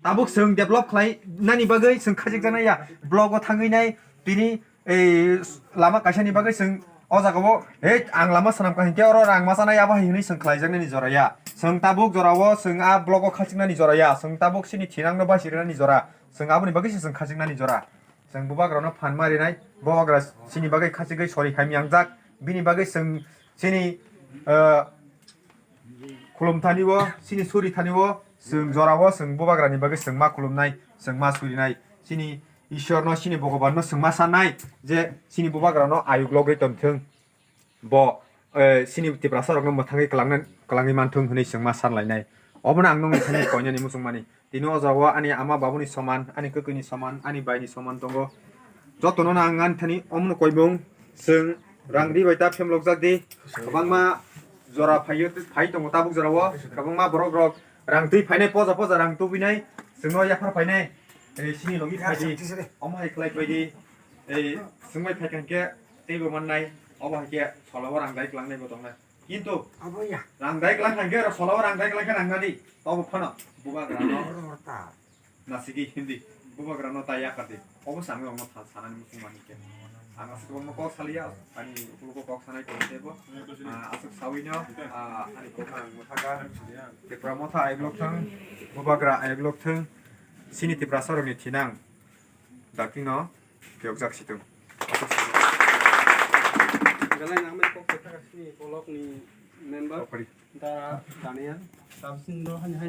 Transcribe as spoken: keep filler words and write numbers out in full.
Tabuk chwng develop khlai nani bagwi chwng khachikjaknai ya. Block o thangwi nai tini ei lama kaisa ni bagwi chwng o jaga o, "Hei, ang lama swnam kha," hinkhe oro rang ma chanai abo hai hwnwi chwng khlaijaknani jora ya. Chwng tabuk jora o chwng a block o khachiknani jora ya. Chwng tabuk chini thinang no basi rwnani jora. Chwng aboni bagwi se chwng khachiknani jora. Chwng bubagra no phan ma rinai. Bubagra chini bagwi khachigwi sori khaimya wngjak. Bini bagwi chwng chini, eh, khulum thani o, chini suri thani o, chwng jora o, chwng bubagra ni bagwi chwng ma khulumnai, chwng ma surinai. Chini Ishwar no, chini Bhogoban no chwng ma sanai je chini bubagra no ayuk logwi tongthwng. Bo, eh, chini Tiprasa rok no mwthangwi kwlangna, kwlangwi manthwng hwnwi chwng ma sanlainai. Obono ang nokni thani koinani muchungmani. Tini o jaga o ani ama babuni soman, ani kwkwini soman, ani baini soman tongo. Jotono no ang ani thani omono koimung, chwng rang ri bai ta phemlokjak di. Kwbangma jora phaiyo, phai tongo tabuk jora o. Kwbangma borok rok rang twi phainai, poja poja rang tubinai, chwngno yaphar phainai. Ei, chini logi phai di. Omo hai khlai phai di. Ei, chwng bai phai kha hinkhe teibo mannai. Obo hai khe sola o rang dai kwlangnai bo tongnai. Kintu abo ya. Rang dai kwlang kha hinkhe, sola o rang dai kwlang khe rang nadi. Tobo phano bubagra no. Nasigi hindi. Bubagra no ta yakar di. Obo samung rok no tha-, sanani muchung mani khe. Ang aswk kwbangma kok saliya, ani ulo kok sanai tong tebo. Ah, aswk sawi no, ah, ani kok ang mwthaga. Tipra Motha ayuk lok thung, bubagra ayuk lok thung. Chini Tiprasa rok ni thinang. Dakti no, phiyok jak situng. Belai nang mai kok kwthar sini kolok ni member. Okori. Da Daniel. Tamsin do hani hai